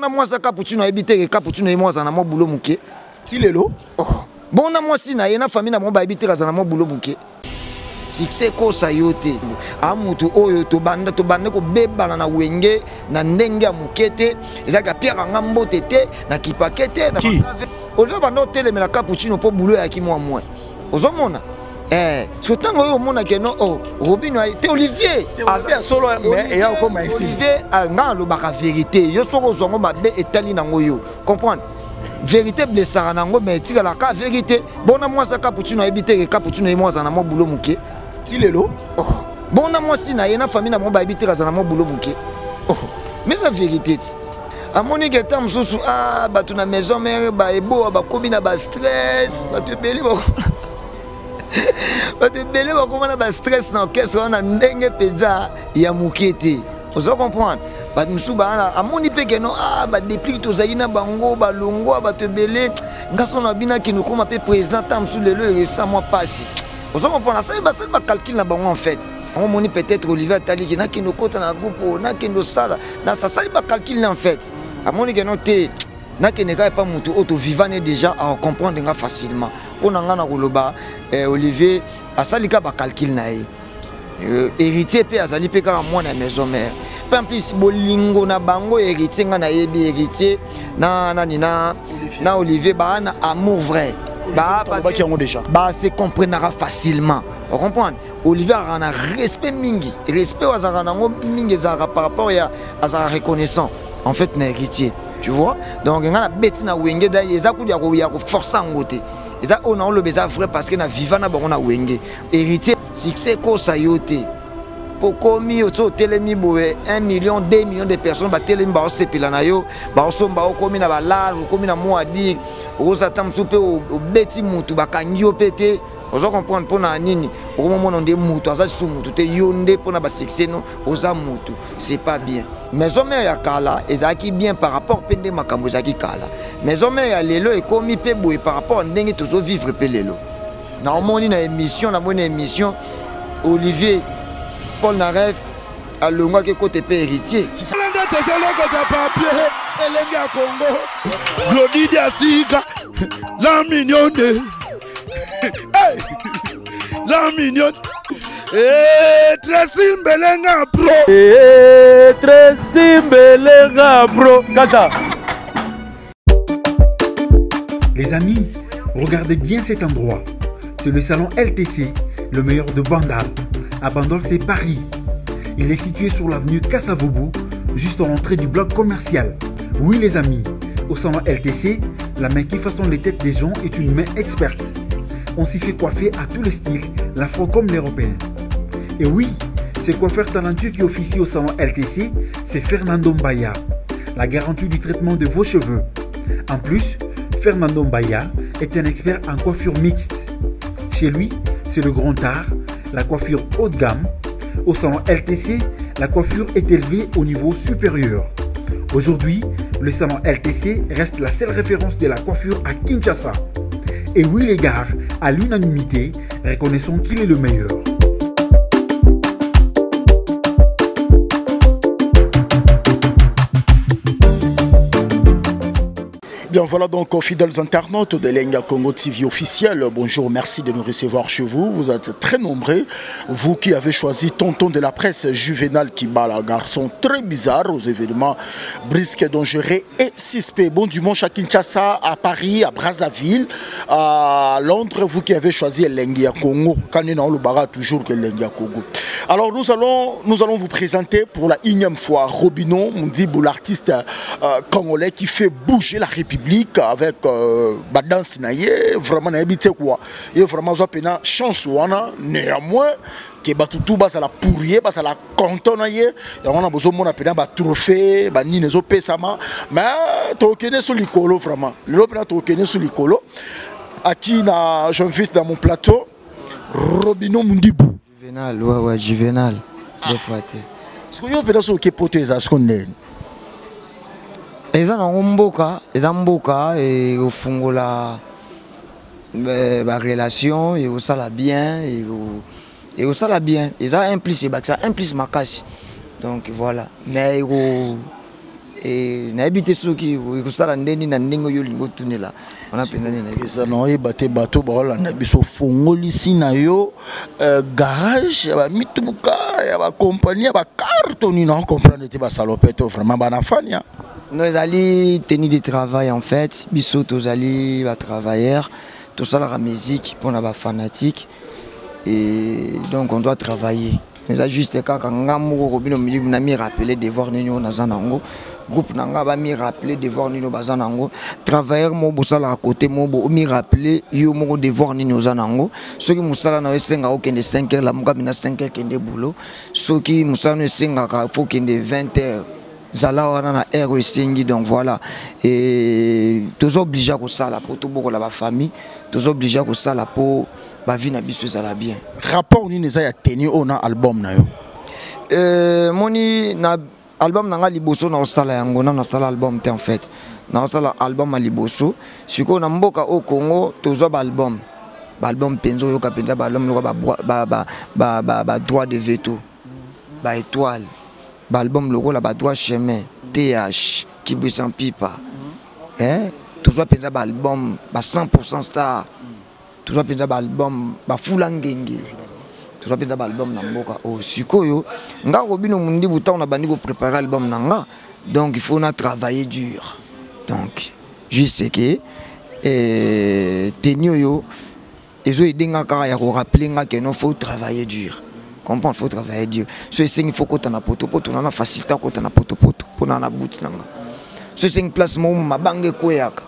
Na mwasi ya Cappuccino ayebi te ke Cappuccino ye moko azala na mwa boulot moke. Ti lelo? Oh. Bon na mwasi na ye na famille na bango bayebi te azala na mwa boulot moke. Succès ekosa yo te. A mutu oyo tobanda tobanda kobebana na wenge na ndenge ya moke te. Ezalaki apiaka nga mbote te, na kipake te, na bakave. Olivier banda otelemela Cappuccino mpo boulot eyaki mwa moins. Ozomona? Eh, soki ntango oyo omona ke no oh, Robino te Olivier aza solo mais eya okoma esi Olivier ah, nga alobaka vérité yo soki ozwa yango mabe etali nango yo comprendre vérité blessaka nango mais etikalaka vérité bona mwasi ya Cappuccino ayebi te ke Cappuccino ye moko azala na mwa boulot moke ti lelo oh. bona mwasi na ye na famille na bango bayebi te azala na mwa boulot moke oh. mais eza vérité ti amoni ke ntango mosusu ah, bato na maison mare baeboa bakomi na bastress bato ebele bato ebele bakoma na bastress na orchestre wana ndenge mpenza ya moke te ozo comprendre bato mosusu baana amoni mpe keno ah, badeplike tozali na bango balongwa bato ebele nga so na bino akende okoma mpe président ntango mosusu lelo esa mwa mpasi ozo comprendre asali basali bacalcule na bango en fait yango omoni peut-être olivier ataliki nakende okota na groupe oyo nakende osala nasasali bacalcule na en fait amoni keno te nakende kaka epa motu oyo tovivane déjà acomprendre nga facilement mpo na nga na koloba eh, olivier asali kaka bacalcule na ye euh, héritier mpe azali mpe kaka mwana ya maison mère mpe en plus bolingo na bango héritier nga nayebi héritier na nani na, na olivier baa na amour vrai baa se comprenaka facilement ocomprendre olivier azalaka na respect mingi respect oyo azalaka nango mingi ezalaka par rapport ya azalaka reconnaissant en fait na héritier tu vois donc nga na beti na wenge da eza kudu ya koforce yango te eza oyo naoloba eza vrai parce que na viva na bango na wenge héritier succès ekosa yo te okomi oso otelemi boye 1 million 2 million de personnes batelemi baosepela na yo baosomba okomi na balare okomi na mot à dire okoza ata mosusu mpe obeti mutu bakangi yo mpe te ozo comprendre mpo na nini okomomona nde mutu aza lisusu mutu te yo nde mpo na basuccès no oza mutu c'est pas bien maison mère ya kala ezalaki bien par rapport mpe nde makambo ezalaki kala maison mère ya lelo ekomi mpe boye par rapport ndenge tozovivre mpe lelo naomoni na émission namoni na émission olivier paul naref alongwaki kote mpe héritier nde tozolokota papier elenge ya kongo glodi diasika la mignonne hey! la mignonne hey, Tracy Mbelenga bro hey, Tracy Mbelenga bro kaka Les amis, regardez bien cet endroit. C'est le salon LTC, le meilleur de Bandal. À Bandol, c'est Paris. Il est situé sur l'avenue Kassavoubou, juste en l'entrée du bloc commercial. Oui les amis, au salon LTC, la main qui façonne les têtes des gens est une main experte. On s'y fait coiffer à tous les styles, l'afro comme l'européen. Et oui, ce coiffeur talentueux qui officie au salon LTC, c'est Fernando Mbaya, la garantie du traitement de vos cheveux. En plus, Fernando Mbaya est un expert en coiffure mixte. Chez lui, c'est le grand art, la coiffure haut de gamme. Au salon LTC, la coiffure est élevée au niveau supérieur. Aujourd'hui, le salon LTC reste la seule référence de la coiffure à Kinshasa. Et oui les gars, à l'unanimité, reconnaissons qu'il est le meilleur. Bien voilà donc fidèles internautes de Lenga Congo TV officiel, bonjour, merci de nous recevoir chez vous. Vous êtes très nombreux, vous qui avez choisi tonton de la presse Juvenal Kibala, garçon très bizarre aux événements brisques, dangereux et suspects. Bon dimanche à Kinshasa, à Paris, à Brazzaville, à Londres, vous qui avez choisi Lenga Congo. Quand on le toujours que Lenga Congo. Alors nous allons, nous allons vous présenter pour la énième fois Robinon Mundibou, l'artiste euh, congolais qui fait bouger la République avec euh, ba danse na ye vraiment nayebi te quoi ye vraiment azwa mpena chance wana néanmoins ke bato tu bazala pour ye bazala content na ye yango wana bozomona mpena batrophée banini ezopesama mais tokende so likolo vraiment lelo mpena tokende so likolo aki na j'invite dans mon plateau Robino Mundibu Juvenal, ouais, ouais, Juvenal. Ah. Des fois, tu sais. Soki yo mpenza soki oke poto eza siko ndeni eza nango mboka eza mboka ekofungola eh, barelation ekosala bien ekosala bien eza un plus ebakisa un plus makasi donc voilà mais eko E nayebi te soki ekosala nde nini na ndenge oyo olingi otunela wana mpenza nini nayebi. Eza na oyeba te bato baolanda biso ofongolisi na yo euh, garage ya bamituka ya bakompani ya bakarte nini ocomprendre te basalope to vraiment bana fania. Non, ezali tenue de travail en fait. Biso tozali ba travailleurs, tosalaka musique mpona ba fanatique et donc on doit travailler. Eza juste kaka nga moko Robino Milibu na mi rappeler devoir nini oyo naza nango, groupe na nga ba mi rappeler devoir nini oyo baza nango, travailleur moko bosalaka côté moko bo mi rappeler yo moko devoir nini oza nango. Soki mosala na yo esengaka okende 5 heures, lamuka mina 5 heures kende boulot. Soki mosala na yo esengaka faut okende 20 heures, zala wana na heure oyo esengi. Donc voilà, et toza obligé ya kosala po tobokola ba famille, toza obligé ya kosala po ba vie na biso ezala bien. Rapport nini eza ya tenue oyo na album na yo? Moni na album na nga liboso na osala yango, na nasala album te en fait. Na osala album ya liboso. Sikoyo na mboka au Congo tozwa ba album. Ba album penzo yoka penza ba album loka ba droit de veto. Ba étoile. Ba album lokola ba droit chemin, TH, Kibwisa Mpipa. Hein? Tozwa penza ba album ba 100% star. Tozwa penza ba album ba fula ngenge. Tozwa penza ba album na mboka oyo. Sikoyo nga Robino Mundibu ntango na bandi ko préparer album na nga, donc il faut na travailler dur. Donc juste que tenue oyo ezo aider nga kaka ya ko rappeler nga que non, faut travailler dur. Comprendre, faut travailler dur. So esengi faut kota na poto poto, na facilité kota na poto poto pona na boot na nga. So esengi place moko mabanga ekweyaka.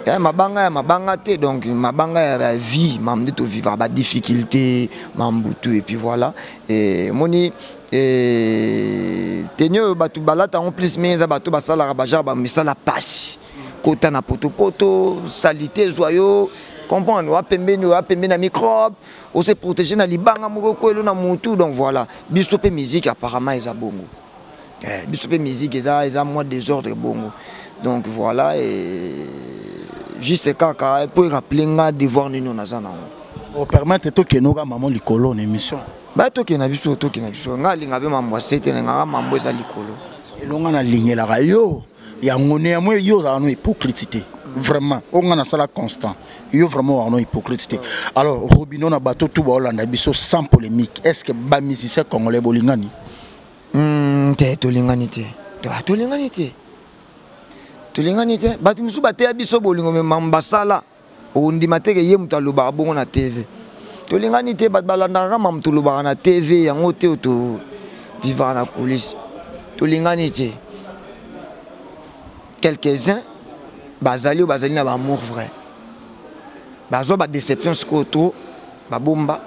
Ya mabanga ya mabanga te, donc mabanga ya la vie, mamde to vivre ba difficulté, mambutu et puis voilà. Et moni et tenue oyo bato balata en plus mais eza bato basalaka ba genre ba misala pasi. Kota na poto poto, salité joyau, comprendre, wa pembeni, wa pembeni na microbe, on s'est protégé na libanga moko kwelo na mutu, donc voilà. Biso pe musique apparemment eza bongo. Biso pe musique eza moins désordre bongo. Donc voilà, et juste kaka pour rappeler nga devoir nini on aza nango. O permettre to kenoka maman likolo na émission. Ba to kena biso, to kena biso. Nga linga be mambo sete nga mambo eza likolo. Elonga na lingelaka yo. Ya ngone ya mwe yo za no hypocrite te. Vraiment, on nga na sala constant. Yo vraiment no hypocrite te. Alors Robino na bateau tout ba Hollande biso sans polémique. Est-ce que ba musicien congolais bolingani? Te tolingani te. Tolingani te. Tolingani te. Bato mosusu bateya biso bolingo me mambasala. Ondima te ke ye moto alobaka bongo na TV. Tolingani te, bato balandaka kaka mamu tolobaka na TV, yango te oyo to vivaka na coulisse. Tolingani te. Quelques-uns bazali oyo bazali na ba amour vrai. Bazwa ba déception sikoyo trop, babomba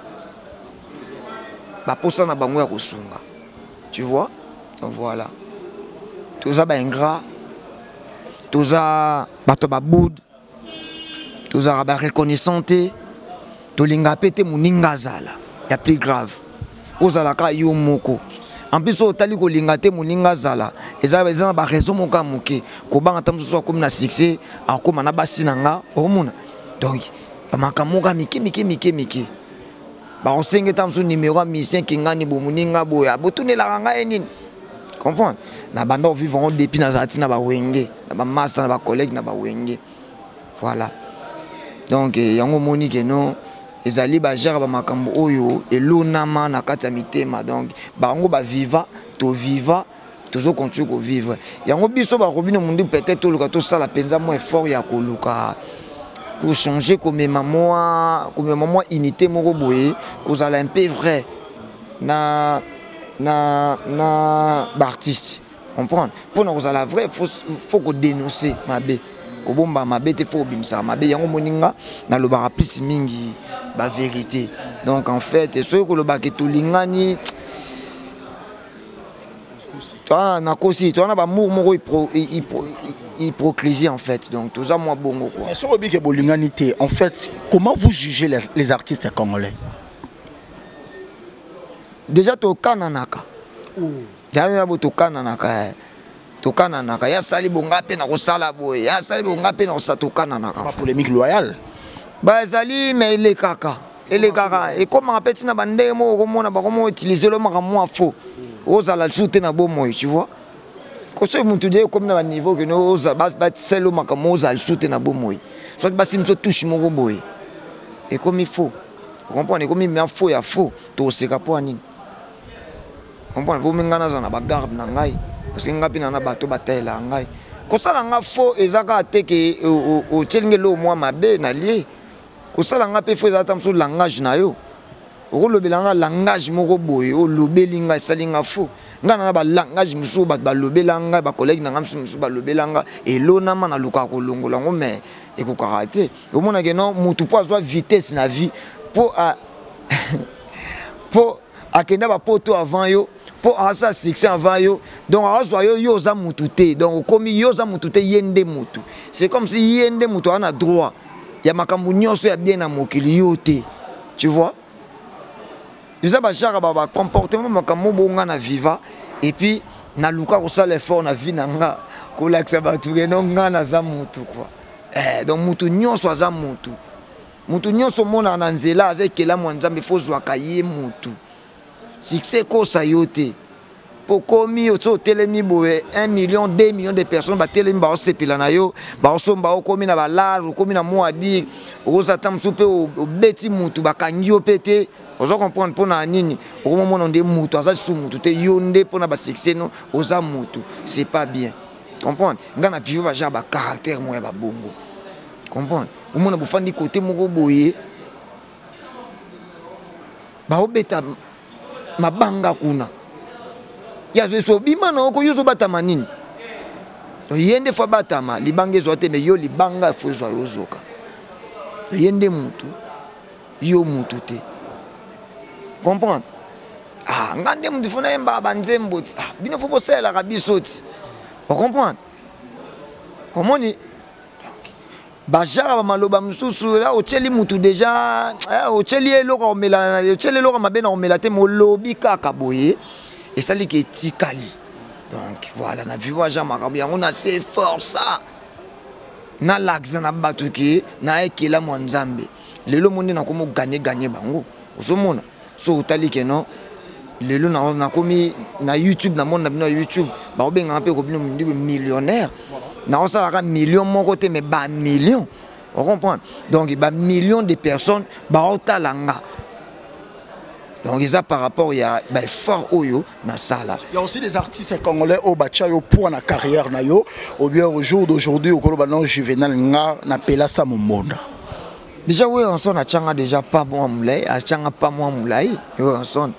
baposa na bango ya kosunga. Tu vois? Donc voilà. Toza ba ingrat, toza bato ba boude, tozalaka ba reconnaissant te, tolinga pe te moninga azala. Ya plus grave, ozalaka yo moko. En plus oyo otali kolinga te moninga azala, eza na ba raison moko ya moke. Kobanga ta mosusu akomi na succès, akoma na basi na nga, omona. Donc ba makambo moko ya mike mike mike mike. Ba osenge ta mosusu numéro ya musicien kingani bo moninga boya, botunelaka ngai nini? Comprendre? Na banda vivre en depuis na zati na ba wenge, na ba master, na ba collègue, na ba wenge. Voilà. Donc yango moni que non, ezali ba gère ba makambo oyo elonama na kati ya mitema. Donc bango ba viva, to viva, tozo continuer ko vivre. Yango biso ba Robino Mundu peut-être toluka tosala penza moins effort ya koluka ko changer, komema moi, komema moi unité moko boye, kozala un peu vrai na na na ba artiste. Comprendre? Pour na kozala vrai, faut ko dénoncer mabe. Kobomba mabe te, faut kobimisa mabe. Yango moninga na lobaka plus mingi ba vérité. Donc en fait, soki kolobaka tolingani, toi na kosi, toi na ba mour moko hypocrisie en fait. Donc tout ça moi bongo quoi. Mais soki obi ke bolingani te, en fait, comment vous jugez les artistes congolais? Déjà to kananaka. Déjà bo to kananaka. To kananaka. Ya sali bonga pe na kosala boye. Ya sali bonga pe na kosala to kananaka. Ba polémique loyale. Ba ezali mais elekaka. Elekaka. Et comme en fait na bande mo ko mona ba ko mo utiliser lo maka mo faux. Ozala lisusu te na bomoi, tu vois. Soki motu de ekomi na baniveau kene basala yo makambo ozala lisusu te na bomoi, soki basimi so touche moko boye, ekomi faux. Comprendre, ekomi mea faux ya faux. Tokoseka mpo ya nini? Comprendre, vomi ngai nazala na bagarde na ngai, parce que ngai mpe na na bato batayelaka ngai. Kosala nga faux eza kaka te ke otieli ngai eloko mwa mabe na lie. Kosala nga mpe faux eza ata mosusu langage na yo, okolobela nga langage moko boye, olobeli nga, esali nga faux. Ngai na na balangage mosusu bato balobela ngai, bakolege na ngai mosusu mosusu balobela nga, elonama, nalukaka kolongola yango, mais ekokaka te. Omonake non, motu mpo azwa vitesse na vie, mpo mpo akenda bapoto avant yo, mpo asala succès avant yo, donc azwa yo, yo oza mutu te. Donc okomi yo oza mutu te, ye nde mutu. C'est comme si ye nde mutu aza na droit ya makambo nyonso ya bien na mokili, yo te. Tu vois, eza bajara bacomportement, makambo bonga na viva. Et puis naluka kosala effort na vie na nga, kolakisa bato keno nga naza mutu quoi. Donc mutu nyonso aza mutu, mutu nyonso omonaka na nzela aza ekelamu ya Nzambe. Fo ozwaka ye mutu. Succès ekosa yo te, po komi so otelemi boye, 1 million, 2 millions de personnes batelemi, baosepela na yo, baosomba, okomi na balare, okomi na mot à dire, okozala ta mosusu mpe obeti mutu, bakangi yo mpe te. Oza comprendre mpo na nini okomomona nde mutu aza lisusu mutu te, yo nde mpo na basuccès no oza mutu. C'est pas bien. Comprendre, ngai na vivre bagenre bacaractère moko ya babongo. Comprendre, omona bofandi kote moko boye, baobeta mabanga kuna, ye azoyesa obima na oko, yo ozobatama nini? Ye nde fo abatama, libanga ezwa te, me yo libanga fo ezwa yo, ozoka. Ye nde mutu, yo mutu te. Comprendre, ah, nga nde mutu fo nayembaka banzembo ti, ah, bino fo bosalelaka biso ti. Ocomprendre, omoni bajara bamaloba mosusu, otieli mutu deja, otieli ye eloko komela, otieli eloko mabe na komela te, molobi kaka boye esali ke etikali. Donc voilà, na viva jean makambo yango na se força nalakisa na bato ke naekela mwa Nzambe. Lelo mo nde nakomi oganye ganye bango. Ozomona so otali ke non, lelo nakomi na YouTube, namoni na bino ya YouTube bakobengaka mpe kobino mindibu millionnaire. Nakosalaka million moko te, mais bamillion. Ocomprendre, donc bamillion de personnes baotala nga. Donc eza par rapport ya baeffort oyo nasala. Il y a aussi des artistes congolais oyo batia yo poids na carrière na yo, ou bien au jour d'aujourd'hui okoloba non, Juvenal, nga napelasa mombonda? Déjà Werrason atianga déjà pas mwa molai, atianga pas mwa molai Werrason.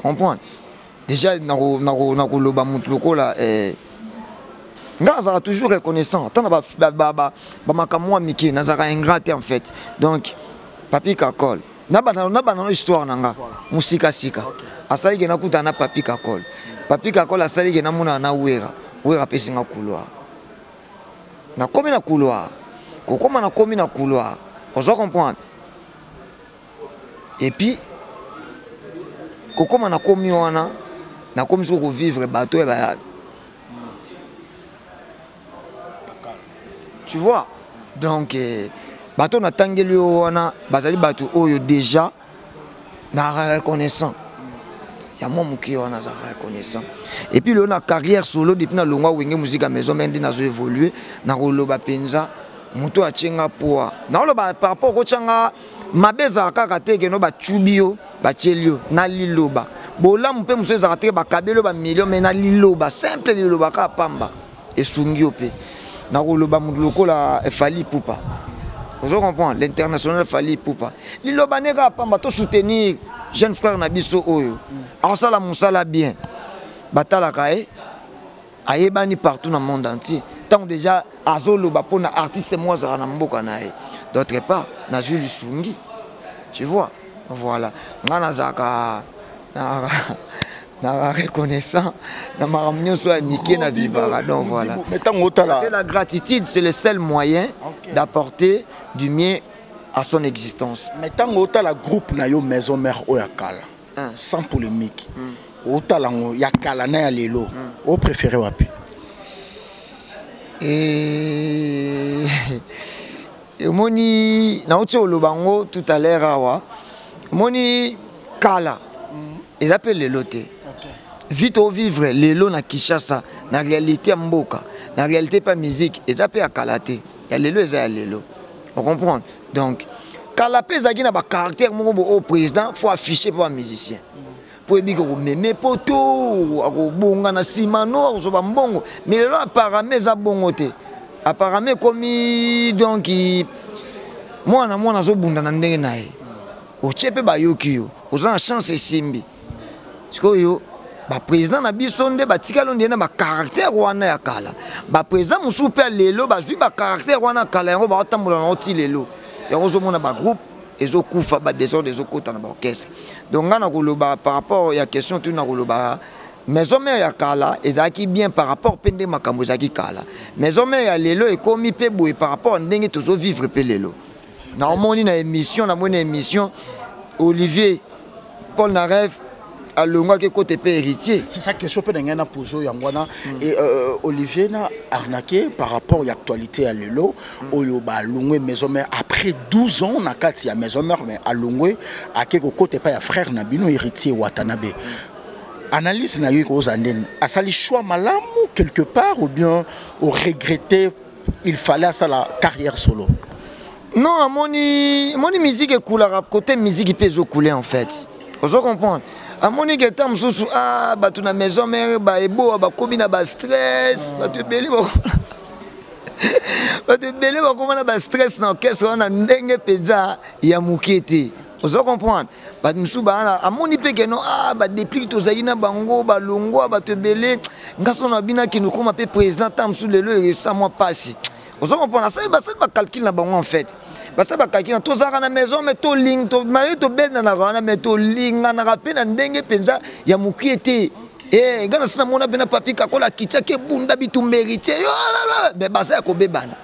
Comprendre, déjà nakoloba motu lokola nga azalaka toujours reconnaissant ata na bamakambo mwa mike, nazalaka ingrat te en fait. Donc Papi Kakol, nabanda no histoire na nga mosikasika, asali ke nakutana na Papi Kakol. Papi Kakol asali ke namonana na Wera. Wera apesi nga couloir, nakomi na couloir, kokóma nakomi na couloir. Ozo comprendre, et puis kokóma nakomi wana, nakomi soki kovivre bato ya, tu vois. Donc bato natangeli yo wana bazali bato oyo déjà na reconnaissant ya mwa moke wana, aza reconnaissant. Et puis lelo na carrière solo, depuis nalongwa Wenge Musica Maison Mère, nde nazo évolue. Nakoloba mpenza moto atie nga poa, naoloba par rapport kotia nga mabe ezalaka kaka te keno bacubi yo, batieli yo na liloba. Bolamu mpe mosusu ezalaka te bakabeli yo bamillion, mais na liloba simple, liloba kaka pamba esungi yo mpe. Nakoloba moto lokola Fally Ipupa. Ozo comprendre, l'international Fally Ipupa, liloba nde kaka pamba. Tosoutenir jeune frère na biso oyo akosala mosala bien, batalaka ye, ayebani partout na monde entier. Ntango déjà azoloba mpona artiste moko azalaka na mboka na ye, d'autre part nazwi lisungi, tu vois. Voilà, ngai nazalaka na reconnaissant na makambo nyonso ya mike na vivaka. Donc voilà, mais ntango otala c'est la gratitude, c'est le seul moyen d'apporter du mien à son existence. Mais ntango otala groupe na yo Maison Mère oyo ya kala, sans polémique, otala yango ya kala na ya lelo, opréféré wapi? Omoni, nauti oloba yango tout à l'heure awa, omoni kala eza mpe lelo te. Vie tovivre lelo na Kinshasa, na réalité ya mboka, na réalité mpe ya musique, eza mpe ya kala te, ya lelo eza ya lelo. Ocomprendre? Donc kala mpe ezalaki na bacaractère moko bo oyo président faut afficher mpo bamusicien, mpo ebiki komeme poto, akobonga na nsima no akozwa bambongo. Mais lelo apparemment eza bongo te, apparemment ekomi donc mwana mwana azobunda na ndenge na ye, otie mpe bayoki yo, oza na chance esimbi. Sikoyo baprésident na biso nde batikali nde na bacaractère wana ya kala. Baprésident mosusu mpe ya lelo bazwi bacaractère wana kala, yango baotambola nango ti lelo. Yango ozomona bagroupe ezokufa, badésordre ezokota na baorchestre. Donc ngai nakoloba par rapport ya question tu, nakoloba maison mère ya kala ezalaki bien par rapport mpe ndenge makambo ezalaki kala. Maison mère ya lelo ekomi mpe boye par rapport ndenge tozovivre mpe lelo. Naomoni na émission, namoni na émission Olivier Paul Narev alongwaki kote mpe Héritier. C'est ça question mpe na ngai na pose yango wana. Et Olivier na arnaqué par rapport ya actualité ya lelo oyo balongwe maison mère après 12 ans na kati ya maison mère, mais alongwe ake kokota epai ya frère na bino Héritier Watanabe. Analyse na yo ekozala ndeni? Asali choix malamu quelque part ou bien oregretter, il fallait asala carrière solo? Non, amoni amoni musique ekulaka, côté musique mpe ezokule en fait, ozo comprendre? Amoni ke ta mosusu, ah, bato na maison mère baeboa, bakomi na bastress, bato ebele, bato ebele bakoma na bastress na orchestre wana ndenge mpenza ya moke te, ozo comprendre? Bato mosusu baana, amoni mpe keno, ah, badeplique tozali na bango balongwa, bato ebele. Nga so na bino akende okoma mpe président, ta mosusu lelo esa mwa mpasi, ozo comprendre? Asali, basali bacalcul na bango en fait, basali bacalcul na tozalaka na maison, mais toling malgré tobendanaka wana, mais tolinganaka mpe na ndenge mpenza ya mokie te. Eh, nga na si namona mpe na Papi Kakola akitiaki ebunda bitumba Héritier, mais baza ya kobebana.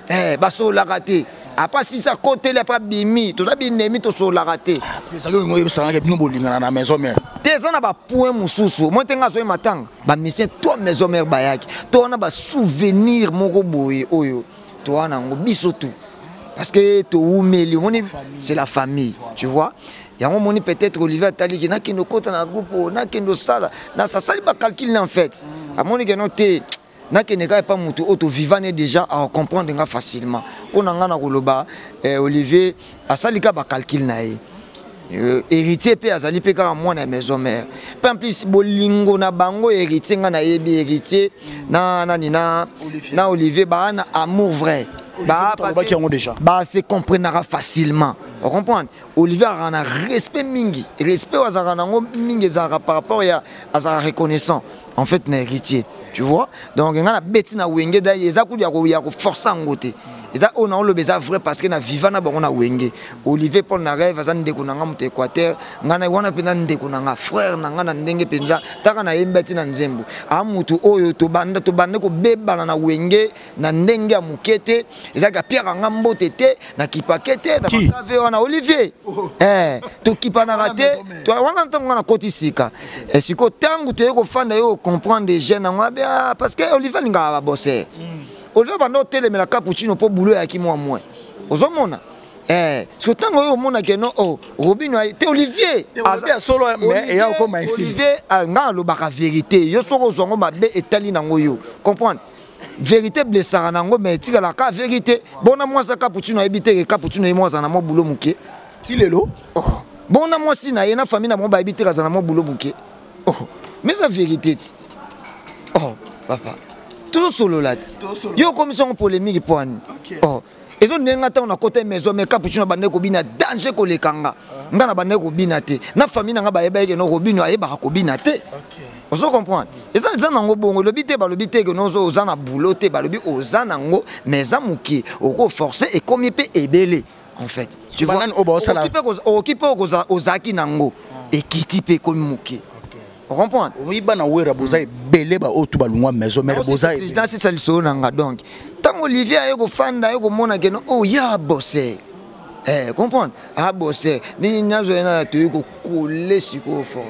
Eh, basololaka te. Apa sisi akoteli, apa bimi, toza binemi, tosololaka te. Ezali olingo oyebisanaka bino bolingana na maison mère? Te, eza na bapoint mosusu. Moi te, nga azoyema ntanga bamusicien to maison mère bayaki to wana basouvenir moko boye oyo towana yango biso tout, parce que towumeli, omoni, c'est la famille, tu vois? Yango omoni, peut-être Olivier ataliki, nakende okota na groupe oyo, nakende osala, nasasali bacalcul na en fait, amoni keno te, nakende kaka epa motu oyo tovivane déjà, acomprendre nga facilement. Mpo na nga na koloba, Olivier asali kaka bacalcul na ye. Héritier mpe azali mpe kaka mwana ya maison mère mpe en plus bolingo na bango. Héritier, nga nayebi Héritier na nani na Olivier baa na amour vrai. Balobaki yango déjà. Base comprenaka facilement, ocomprendre? Olivier azalaka na respect mingi, respect oyo azalaka nango mingi ezalaka par rapport ya azalaka reconnaissant en fait na Héritier, tu vois? Donc nga nabeti na Wenge da, eza kudu ya koforce yango te, eza oyo naoloba eza vrai, parce que na viva na bango na Wenge. Olivier Paul na rêve aza ndeko na nga, moto Équateur. Nga na wana mpenza ndeko na nga, frère na nga na ndenge mpenza taka nayembi ati na nzembo. A motu oyo tobanda tobanda kobebana na Wenge na ndenge ya moke te, ezalaki apiaka nga mbote te, nakipake te na bakave wana. Olivier, eh, tokipanaka te wana. Ntango nga nakoti sika, sikoyo ntango toye kofanda, ye ocomprendre jeune yango abe, ah, parce que Olivier alingaka babose. Olivier banda otelemela Capuccino mpo bulo eyaki mwa mwe, ozomona? Eh, parce que ntango oyo omonake no, oh, Robino te, Olivier. Olobi solo, mais eya okoma esi. Olivier, nga alobaka vérité. Yo soki ozwango mabe, etali nango yo, comprendre? Vérité blessaka nango, mais etikalaka vérité. Bona mwasi ya Capuccino ayebi te ke Capuccino ye mwa azala na mwa bulo moke. Ti lelo. Oh. Bona mwasi na ye na famille na bango bayebi te azala na mwa bulo moke. Oh. Mais eza vérité ti. Oh, papa, tozosolola ti, yo okomisi yango polémique mpo ani? Oh, ezo ndenge nga ntango nakota maison mais Capuccino bandaki kobina danger koleka nga. Nga na bandaki kobina te na famille na nga, bayebaki no Robino ayebaka kobina te, ozo comprendre? Eza nango bongo. Elobi te, balobi te ke nozo oza na boulot te, balobi oza nango mais eza moke, okoforce ekomi mpe ebele en fait, tu vois? Banani oyo baosala? Okoki mpe ozalaki nango, ekiti mpe ekomi moke, comprendre? Oyi bana Wera boza ebele, baoyo tu balongwa maison mère boza ebele. Nasisa lisolo na nga. Donc ntango Olivier aye kofanda, aye komona keno oyo ya bose, eh, comprendre, abose nini nazwa ye na toyei kokole sikoyo fort.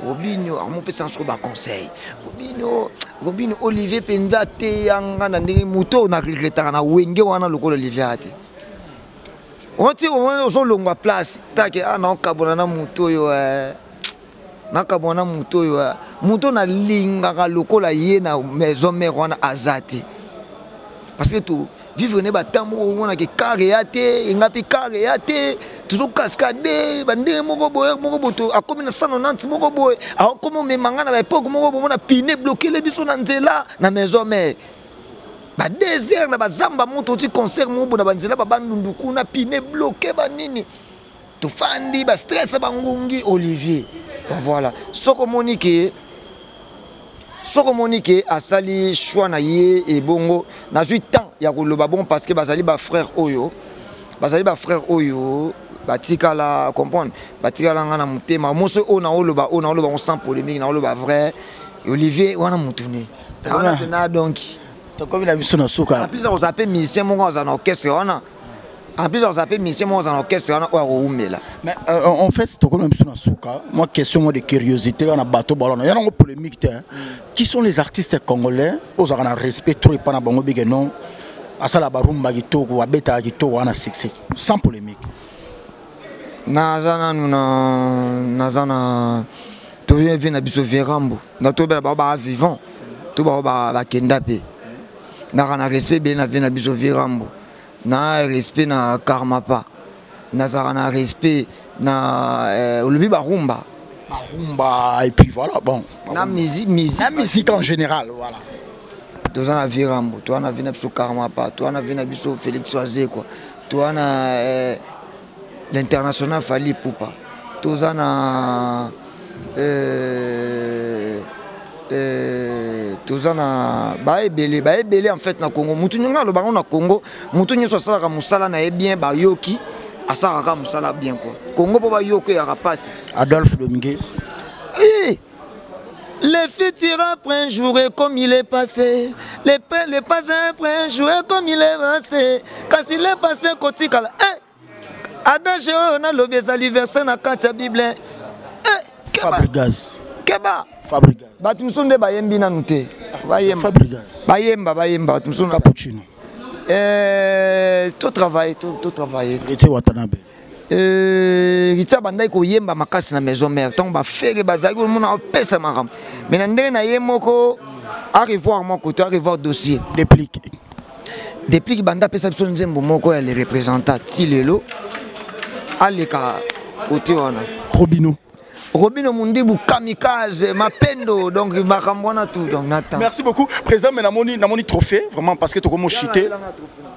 Robino amopesa sikoyo baconseil. Robino, Robino, Olivier mpenza ateyanga na ndenge moto oyo naregretaka na Wenge wana lokola Olivier ate oti omoni ozolongwa place take, ah, naokabona na moto oyo, eh. Nakabwana moto oyo, moto nalingaka lokola ye na maison mère wana aza te, parce que to vivre ne batemps moko omonaka kare ya te, enga mpe kare ya te, tozokaskade bandenge moko boye, moko boye akomi na 190, moko boye akomi omema nga na baépoque moko bomona pine blokele biso na nzela na maison mère, ba 2 heures na bazamba moto oti concert moko boye na banzela babandundu kuna, pine bloqué, banini, tofandi, bastress, bangungi. Olivier, donc voilà, soki omoni ke, soki omoni ke asali choix na ye, ebongo nazwi temps ya koloba bon, parce que bazali bafrère oyo, bazali bafrère oyo batikala comprendre, batikala nga na motema. Moso oyo naoloba, oyo naoloba ngo sans polémique, naoloba vrai. Olivier wana mutu ne wana pena, donc Tokomi na biso na suka. En plus akozala mpe musicien moko azala na orchestre wana, en plus akozala mpe musicien moko azala na orchestre wana oyo akowumela. Mais en fait, tokomi na biso na suka. Moi, question moi de curiosité wana, bato balona ya nango polémique te, qui sont les artistes congolais ozalaka na respect trop epa na bango, bike non, asala barumba kitoko, abetaka kitoko wana, succès, sans polémique? Naza nanu na, naza na, toyevi na biso Verambo na tobela bao baa vivant to bao bakenda mpe. Naka na respect ebele na vie na biso Verambo, na respect na Karmapa, nazalaka na respect na olobi barumba. Barumba et puis voilà, bon. Na musique, musique. Na musique en général, voilà. Toza na Virambo, toza na vie na biso Karmapa, toza na vie na biso Félix Wazekwa, toza na l'international Fally Ipupa, toza na toza na baebele, baebele en fait na Congo. Mutu nyonso alobaka na Congo, mutu nyonso asalaka mosala na ye bien, bayoki, asalaka kaka mosala bien quoi. Congo mpo bayoki eyaka mpasi. Adolphe Dominguez. Eh! Le futur après un jour est comme il est passé. Le passé après un jour est comme il est passé. Kasi le passé kotikala. Eh! Adage oyo nalobi ezali verset na kati ya Bible. Eh! Keba. Fabregas. Keba. Fabregas. Bato mosusu nde bayembi nanu te. Bayemba. Fabregas. Bayemba, bayemba. Bato mosusu. Cappuccino. Eh, to travailler, to travailler. Héritier Watanabe. Héritier abandaki koyemba makasi na maison mère ntango bafere bazalaki komona apesa makambo, mais na ndenge na ye moko, à revoir mwa kote, à revoir dossier. Déplique. Depuis banda apesa biso nzembo moko ya les représentants, ti lelo aleka kote wana. Robino. Robino Mundibu, Kamikaze, Mapendo, donc makambo wana tout, donc Nathan. Merci beaucoup, président. Mais namoni, namoni trophée, vraiment, parce que tokomo chité.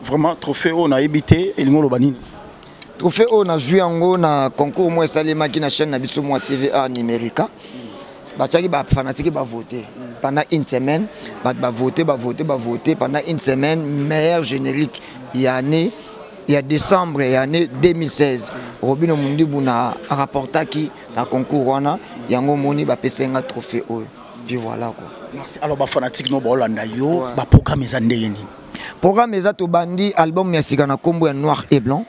Vraiment, trophée, on a évité, et le nini. Trophée oyo nazwi yango na concours moko esalemaki na chaîne na biso mwa TVA Numérica. Batiaki bafanatike bavote pendant une semaine, bato bavote, bavote, bavote pendant une semaine, meilleur générique ya année ya décembre ya année 2016. Robino Mundibu na rapportaki na concours wana, yango omoni bapesa nga trophée oyo, puis voilà quoi. Merci. Alors, bafanatique no baolanda yo, baprogramme eza ndenge nini? Programme eza, tobandi album ya sika na nkombo ya Noir et Blanc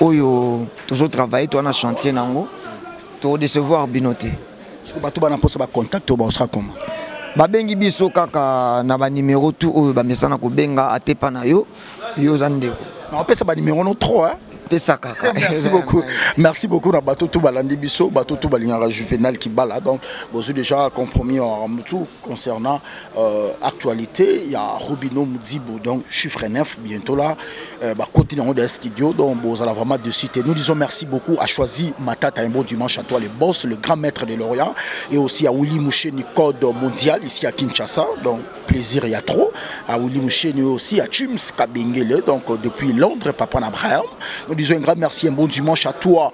oyo tozotravaille, toza na chantier nango, todecevoir bino te. Soki bato bana mposa bacontact oyo, baosala comment? Babengi biso kaka na banimero tu oyo bamesana kobenga, atepa na yo, yo oza ndeko. Napesa banimero no trop, hein? Pesa kaka. Merci beaucoup, merci beaucoup na bato tout balandi biso, bato tout balingaka Juvenal Kibala. Donc bozwi déjà compromis en mutu concernant actualité il y a Robino Mudibu, donc chiffre 9 bientôt là, bah, côté dans le studio, donc bozala vraiment de citer. Nous disons merci beaucoup à Choisi Matata, un bon dimanche à toi les boss, le grand maître de l'Orient, et aussi à Willy Moucheni, code mondial ici à Kinshasa, donc plaisir il y a trop, à Willy Moucheni, aussi à Chums Kabengele, donc depuis Londres, papa Abraham. Nous disons un grand merci, un bon dimanche à toi,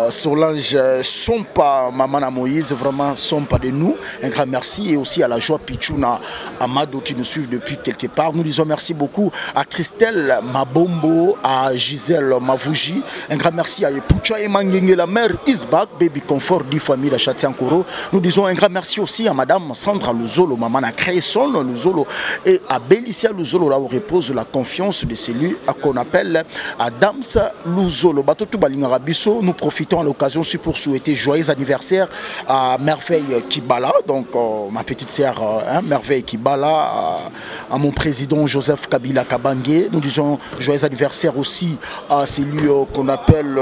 Solange Sompa, maman à Moïse, vraiment Sompa de nous, un grand merci, et aussi à la joie Pichouna Amado qui nous suit depuis quelque part. Nous disons merci beaucoup à Christelle Mabombo, à Gisèle Mavouji, un grand merci à Epucha Emangenge, la mère Isbak, Baby Confort, dit famille la Chatiankoro. Nous disons un grand merci aussi à Madame Sandra Luzolo, maman à Cresson Luzolo, et à Bélicia Luzolo, là où repose la confiance de celui qu'on appelle Adams Luzolo. Bato tout balingaka biso, nous profitons Profitons à l'occasion aussi pour souhaiter joyeux anniversaire à Merveille Kibala, donc ma petite sœur hein, Merveille Kibala, à mon président Joseph Kabila Kabange. Nous disons joyeux anniversaire aussi à celui qu'on appelle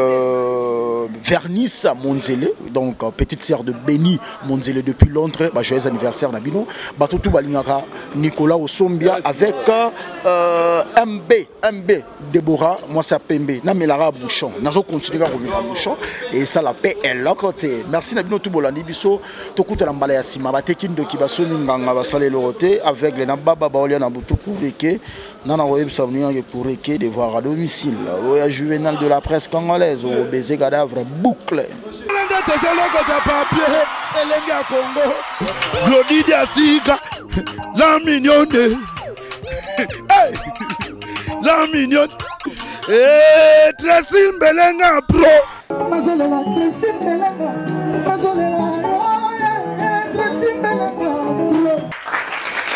Vernice Monzele, donc petite sœur de Béni Monzele depuis Londres. Bah, joyeux anniversaire Nabino. Batutu Balingara Nicolas Osombia avec MB Déborah, moi c'est Pembe, Namelara Bouchon. Nazo continue à revenir à Bouchon et ça la paix est là côté. Merci Nabino Tubolandi biso tokuta na mbala ya sima bateki ndoki basoni nganga basale lorote avec les nababa baolia na butu kureke nana koyebisa moninga ke kureke devoir à domicile. Oya Juvenal de la presse congolaise au baiser cadavre boucle. Glody Diasika, la mignonne. Hey! La mignonne. Eh, Tracy Mbelenga pro.